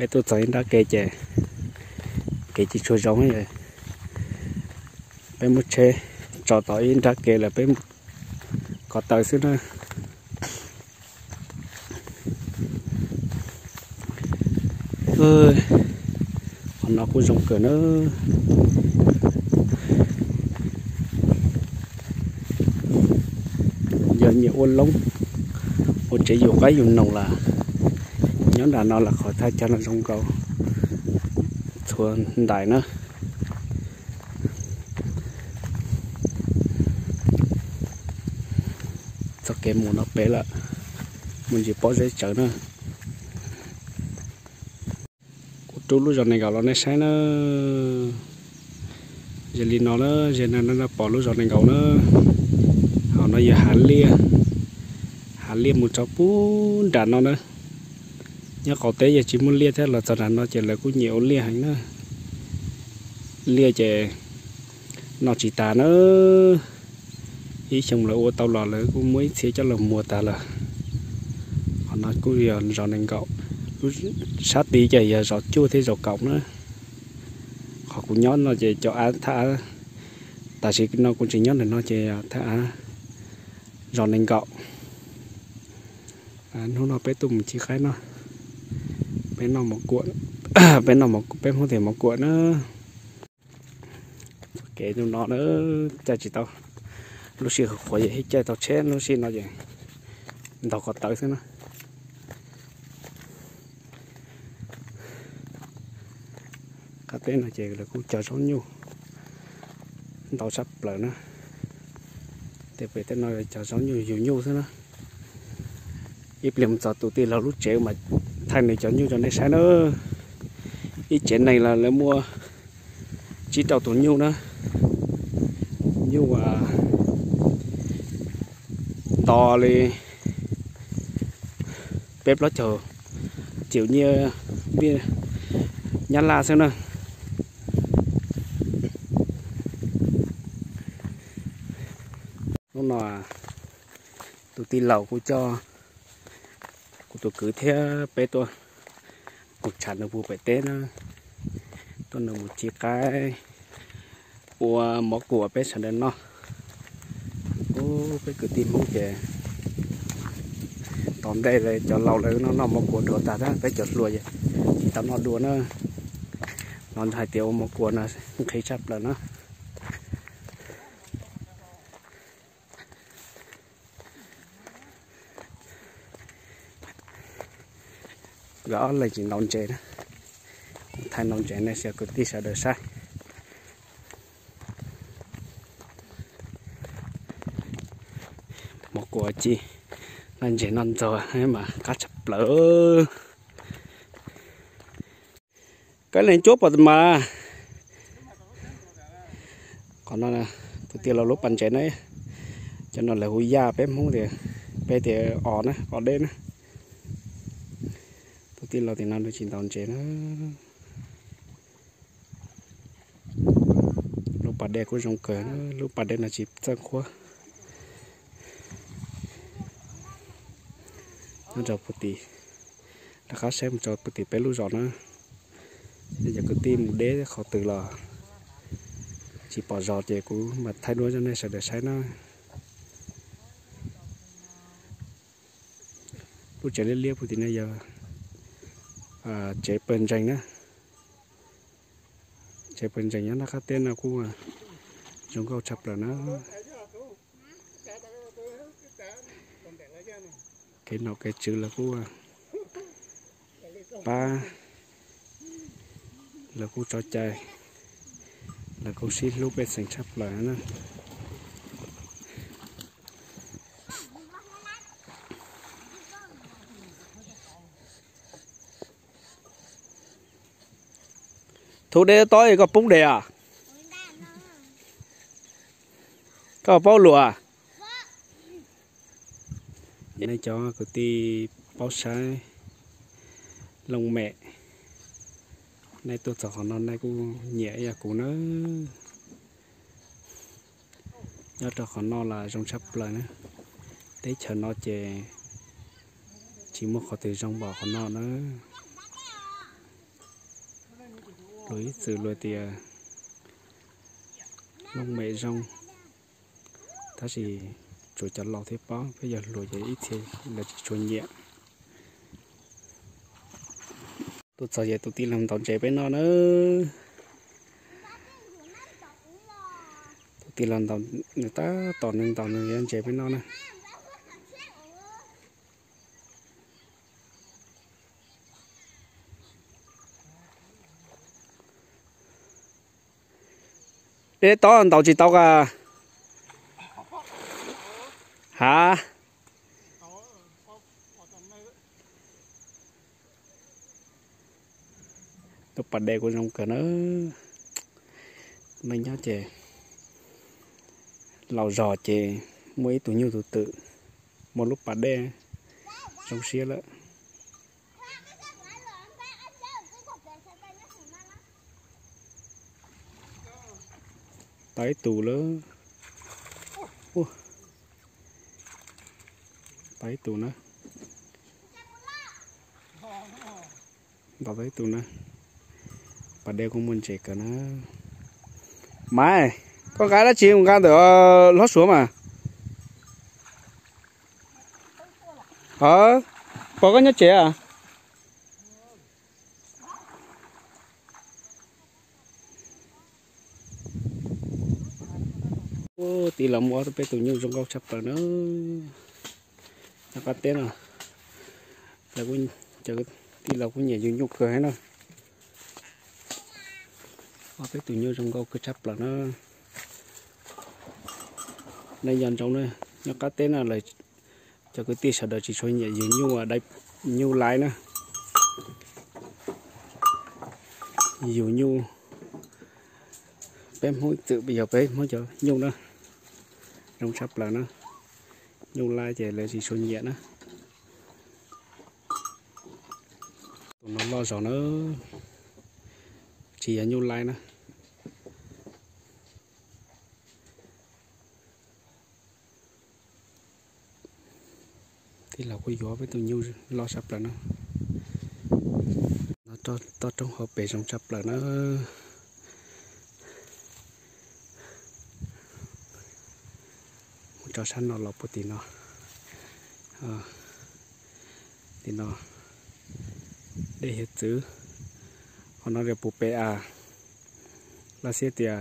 Peb tuaj txog ib nrab ke ces kev tsis tshua zoo, peb muab tsheb tso tom ib nrab ke lawm peb mus ko taw xwb na. Qhov no kuj zoo kawg na. Yog nyiam ua loob, ua tsev yus qaib yus noog los nyob nram no los qhov thaj chaw no zoo nkaus txhua ntais na. Txoj kev mus no pem lawm, mus ntsis pob zeb tsawv na. Kuv rub lub zos nees nkaum los nej saib na. Ze li no na, ze no nej pom lub zos nees nkaum na. Hauv no yog hav liaj, hav liaj mus txog puag nram no na. Nyob qaum teb yog tsis muaj liaj thiab los txog nram no ces lawv kuj nyiam ua liaj heev na. Liaj ces noj tsis tas na. Ib xyoo lawv ua tau los lawv kuj muab ib txhia coj los muag tas lawm. Qhov no kuj yog zos nees nkaum, sab tid ces yog zos cuaj thiab zos kaum na. Qhov kuv nyob no ces cov av, thaj av, tam sim no kuv tseem nyob ntawm no ces thaj av zos nees nkaum. Hnub no peb tuaj mus ci qaib no, peb noj mov kuam, peb noj, peb Hmoob tias mov kuam na. Kev hnub no na, caij tsis tau, lub sij hawm qhuav yog ib caij tau tsheb, lub sij no ces ntaus ko taw xwb na. Qab teb no ces lawv kuj cog zaub nyuj ntau tshaj plaws na. Tej pem tej no cog zaub nyuj yug nyuj xwb na. Ib pliag mus txog tus tij laug lub tsev mas thaij nws cov nyuj rau nej saib na. Ib tsev neeg los lawv muaj tsib rau tus nyuj na. Nyuj nto li peb plaub caug triệu nyiaj Nyab Laj xwb na. Hnub no tus tij laug kuj coj kuv tus kwv thiab peb tuaj mus tsham nws puag pem teb na, tuaj nws mus ci qaib ua mov kuam peb sawv daws noj. Ub, peb kwv tij Hmoob ces tom ntej cov laus lawv noj noj mov kuam dhuav tas thiab, peb cov hluas tsis tau noj dua na. No hais tias ua mov kuam no nqhis tshaj plaws na. Nkawd ob leeg tsis ntaus ntses na, thaij ntaus ntses nej xyov kwv tij sawv daws saib. Mov kuam ci, noj ntses noj ntxuag mas qab tshaj plaws. Koj leej cuab pom mas. Qhov no tus tij laug lub pas ntses na, cov no lawv hu yaj, peb Hmoob tias, peb tias os na, os deb na. Tus tij laug tim no nws tsis ntaus ntses na. Lub pas dej kuj zoo kawg, lub pas dej no tsis txawj qhuav. Nyob rau puag tim, rov qab saib mus rau puag tim peb lub zos na. Yog kwv tij mus deb qhov twg los tsis pom zos ces kuv mam thaij duab rau nej sawv daws saib na. Lub tsev liab liab puag tim no yog tsev pawg ntseeg na. Tsev pawg ntseeg nyob nram qab teb no kuj zoo nkauj tshaj plaws na. Kev nom kev tswv lawv kuj pab, lawv kuj tso cai, lawv kuj sib hlub pej xeem tshaj plaws na. Thu dej tob es koj poob dej os? Koj paub luag? Nej cov kwv tij paub saib looj mem, nej tuaj txog qhov no nej kuj nyiam ib yam kuv nawb. Nyob rau qhov no los zoo tshaj plaws na. Teb chaws no ces tsis muaj qhov twg zoo npaum qhov no na. Luag ib txwm luag tias looj mem zoo, tab sis tsuas cov laus thiaj paub, peb yog hluas ces ib txhia lawv tsis tshua nyiam. Tuaj txog ces tus tij laug ntaus ntses peb noj na. Tus tij laug ntaus, nws tab tom nws ntaus nws yuav ntses peb noj na. Deb tob ntaus tsis tau ka. Hav. Lub pas dej kuj zoo kawg na. Neej nyob ces laus zog ces muaj ib tug nyuj tus twm, muaj lub pas dej zoo siab lawm. Tau ib tus lawm. Tau ib tus na. Tau ib tus na. Pas dej kuj muaj ntses kawg na. Maiv, koj nqa dab tsi? Nqa ntawm hlob Suav mas. Pog, koj nyob tsev a? Tij laug muaj ob peb tus nyuj zoo nkauj tshaj plaws na. Nyob qab teb no, tij laug kuj nyiam yug nyuj kawg heev na. Ob peb tus nyuj zoo nkauj kawg tshaj plaws na. Neej nyob zoo na, nyob qab teb no lawv cov kwv tij sawv daws tsis tshua nyiam yug nyuj, nyuj laib na. Yug nyuj, peb Hmoob txwm yog peb Hmoob cov nyuj na, zoo tshaj plaws na. Nyuj laib ces lawv tsis tshua nyiam na. Tus no loj zog na, tsis yog nyuj laib na. Tij laug kuj yuav peb tus nyuj loj tshaj plaws na. Toj roob hauv pes zoo tshaj plaws na. Mus tso sab no los puag tim no. Tim no dej hiav txwv. Qhov no yog puag pem a, laj xiab tias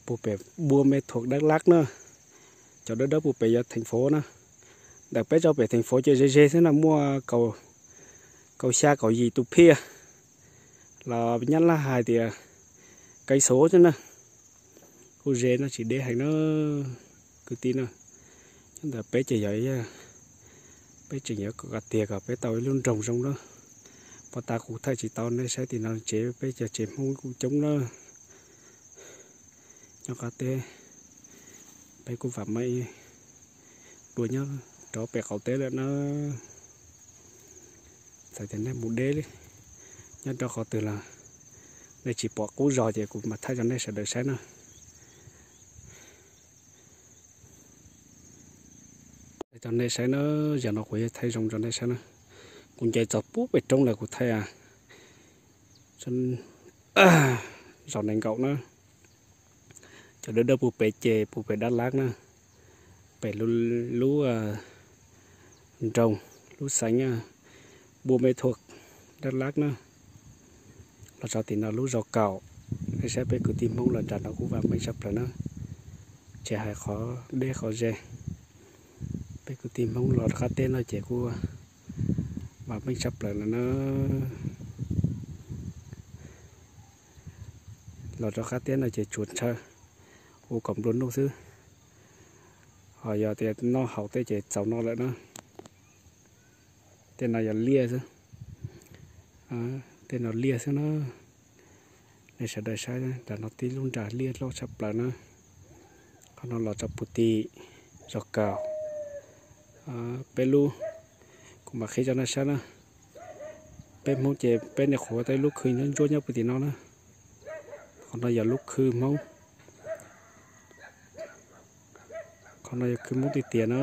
puag pem Buam Mej Thuam Dab Lab na. Cov dawb dawb puag pem yog theem fov na. Ntawm peb tso pem theem fov ces ze ze xwb na, muaj kaum xya kaum yim tus phiaj los nyab laj hais tias kais xov xwb na. Kuj ze no tsis deb heev na kwv tij na. Nyob ntawm peb ces yog, peb tseem yuav kom tiag kom peb tau ib lub nroog zoo na. Pov tas kuv thaij tsis tau nej saib tim no tsev, peb cov tsev Hmoob kuj coob na. Nyob qab teb, peb kuj vam meej dua nyob rov pem qaum teb lawm na. Txawm tias nej mus deb li nyob rau qhov twg los nej tsis pom qub zog ces kuv mam thaij rau nej sawv daws saib na. Thaij rau nej saib na, zaum no kuv yuav thaij zoo rau nej saib na. Kuv nce txog puag pem roob lawm kuv thaij zos nees nkaum na. Cov dawb dawb puag pem ces puag pem Dab Lab na, pem lub nroog, lub xeev Buam Mej Thuam Dab Lab na. Los txog tim no lub zos Kaum, nej saib peb kwv tij Hmoob los nram no kuj vam meej tshaj plaws na. Tsis hais qhov deb qhov ze, peb kwv tij Hmoob los rov qab teb no ces kuj vam meej tshaj plaws lawm na. Los rov qab teb no ces tsuas ntshaw ua kom nplua nuj xwb. Ho yog tias noj haus tej ces txaus noj lawm na. Tej no yog liaj xwb. Tej no liaj xwb na. Nej sawv daws saib, nram no tib lub nra liaj loj tshaj plaws na. Qhov no los txog puag tim zos Kaum. Peb lub, kuv mam qhib rau nej saib na. Peb Hmoob ces peb niaj qhuav tau ib lub khw ntsuab ntsuab nyob puag tim no na. Qhov no yog lub khw Hmoob. Qhov no yog khw Hmoob tiag tiag na.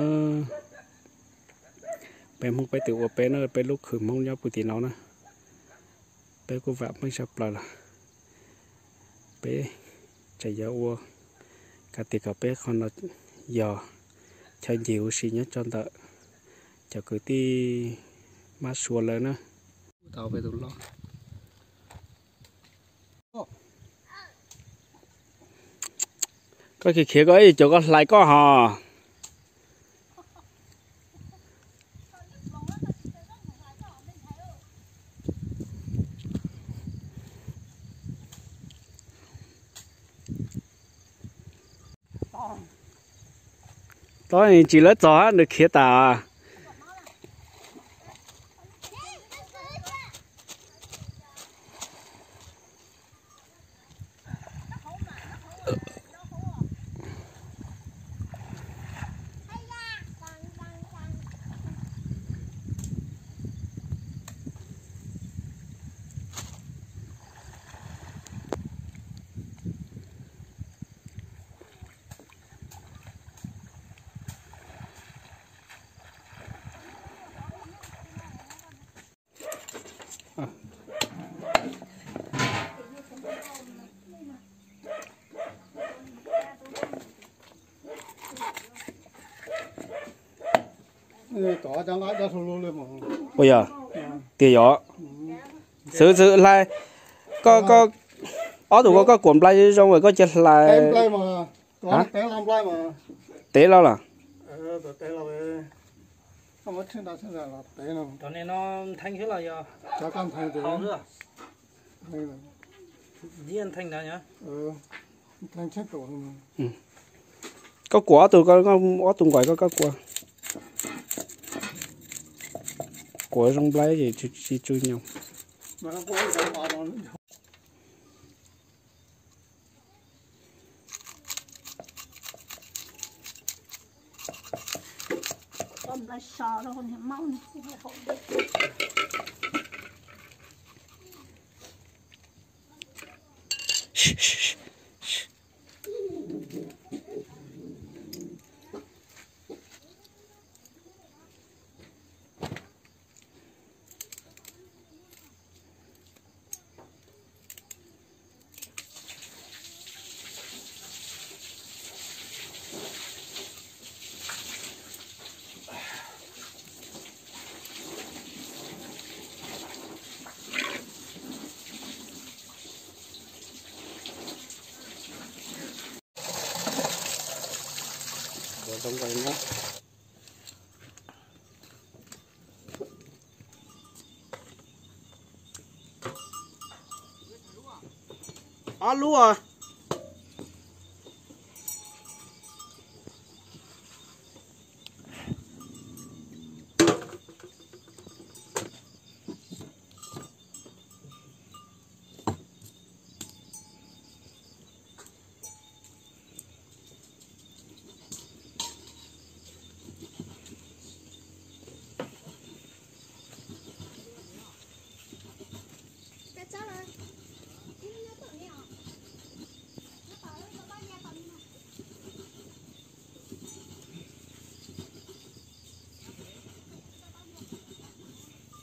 Peb Hmoob peb twb ua peb na, peb lub khw Hmoob nyob puag tim no na. Peb kuj vam meej tshaj plaws lawm. Peb tseem yuav ua kom tias kom peb qhov no yog chaw ncig ua si nyob rau ntawm cov kwv tij mab sua lawm na. Tau peb tus loj. Koj khiav khiav koj ib cov koj hlais koj hos. Tsis lawv txog nws khiav tas. Ua yog tias yog xwv xwv hlais, koj koj ob tug ko koj kuam nplai zoo zoo koj cia hlais. Tev los los? Koj kuam ob tug, ob tug nquais koj, koj kuam, kuam zoo nplai ces tsis tsw nyoos. Ob lub.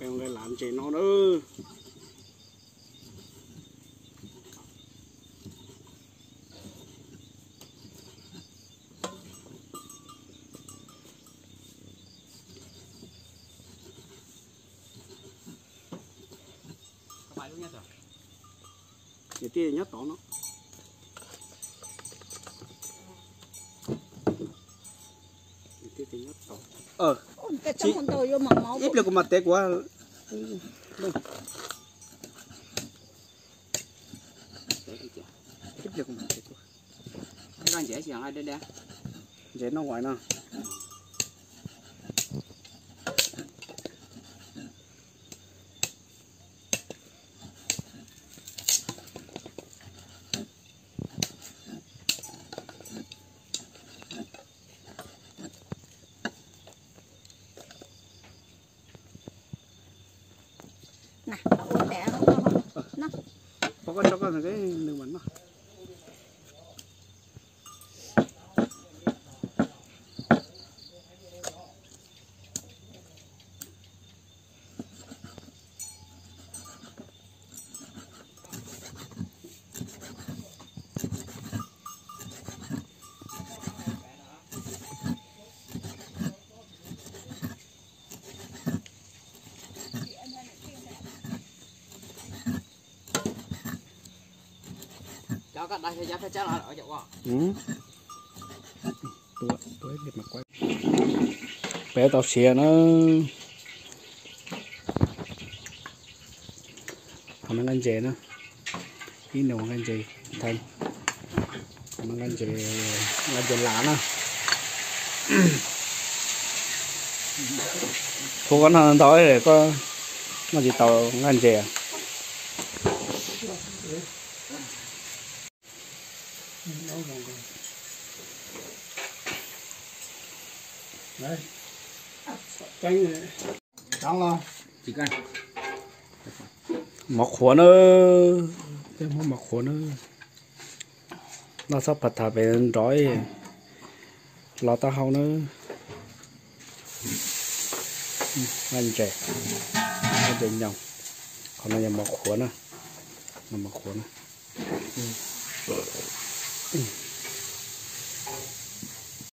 Peb mus lav ntses no na. Nyob tod no. Ib pliag kuv mam tev kuv. Ib pliag kuv mam tev kuv. Ntses noj vais no. Poj koj tso koj nws mas noj. Peb tau siav na. Qhov no nqaij ntses na, ib nus nqaij ntses, nqaij ntses, nqaij ntses las na. Kuv koj noj ntau, koj noj tsis tau nqaij ntses. Mov qhuav na, peb Hmoob mov qhuav na. Noj txhob phav tham pem nrov, los taub hau na. Nqaij ntses, nqaij ntses nyoos. Qhov no yog mov qhuav na, mov qhuav na.